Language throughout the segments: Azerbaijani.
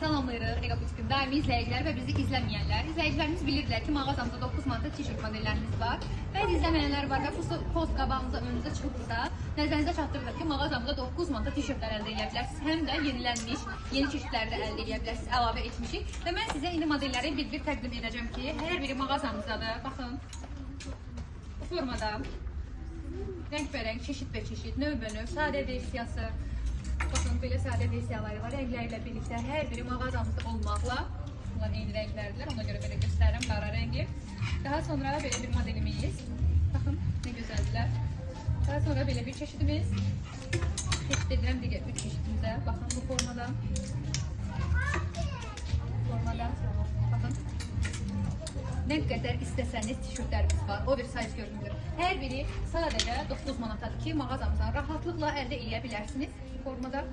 Salamlayırıq Ega Butikin daimi izləyicilər və bizi izləməyənlər. İzləyicilərimiz bilirlər ki, mağazamızda 9 manata t-shirt modellərimiz var. Bəzi izləməyənlər var və bu post qabağınıza önünüzə çıxıbsa, nəzərinizə çatdırırıq ki, mağazamızda 9 manata t-shirtlər əldə edə bilərsiniz. Həm də yenilənmiş, yeni çeşidləri də əldə edə bilərsiniz, əlavə etmişik. Və mən sizə indi modelləri bir-bir təqdim edəcəm ki, hər biri mağazamızdadır. Baxın, bu formada rəngbərəng, çeşid və çeşid, növbənöv, sadə versiyası. Baxın, belə sadə versiyaları var, rəngləri ilə birlikdə hər biri mağazamızda olmaqla. Bunlar eyni rənglərdirlər, ona görə belə göstərirəm, qara rəngi. Daha sonra belə bir modelimiz. Baxın, nə gözəldirlər. Daha sonra belə bir çeşidimiz. Keçid edirəm digər 3 çeşidimizə. Baxın, bu formada. Baxın. Nə qədər istəsəniz tişörtlərimiz var, oversize görünür. Hər biri sadəcə 9 manatadır ki, mağazamızdan rahatlıqla əldə eləyə bilərsiniz. Bu formada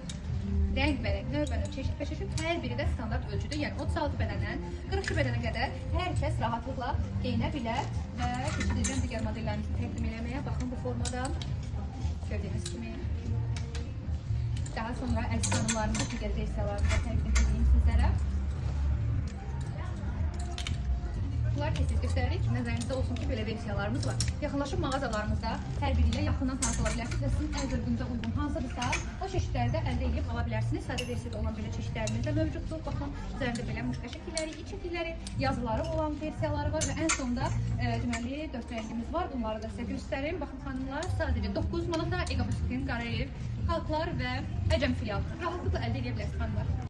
rəngbərəng, növbənöv, çeşid və çeşid, hər biri də standart ölçüdür. Yəni 36 bədəndən 42 bədənə qədər hər kəs rahatlıqla geyinə bilər və keçid edirəm digər modellərimizi təqdim eləməyə. Baxın bu formada gördüyünüz kimi. Daha sonra əziz xanımlarımızı digər versiyalarını da təqdim edeyim sizlərə. Bunlar tez-tez göstəririk ki, nəzərinizdə olsun ki, belə versiyalarımız var. Yaxınlaşıb mağazalarımızda hər biri ilə yaxından tanış ola bilərsiniz və sizin əl zövqünüzə uyğun hansıdırsa o çeşidləri də əldə edib ala bilərsiniz. Sadə versiyada olan belə çeşidlərimiz də mövcuddur. Baxın, üzərində belə muşka şəkilləri, iç şəkilləri, yazıları olan versiyaları var və ən sonda deməli 4 rəngimiz var. Bunları da sizə göstərim. Baxın xanımlar, sadəcə 9 manata Ega Butikin Qarayev, Xalqlar və Əcəm filialı. Rahatlıqla əldə edə bilərsiniz xanımlar.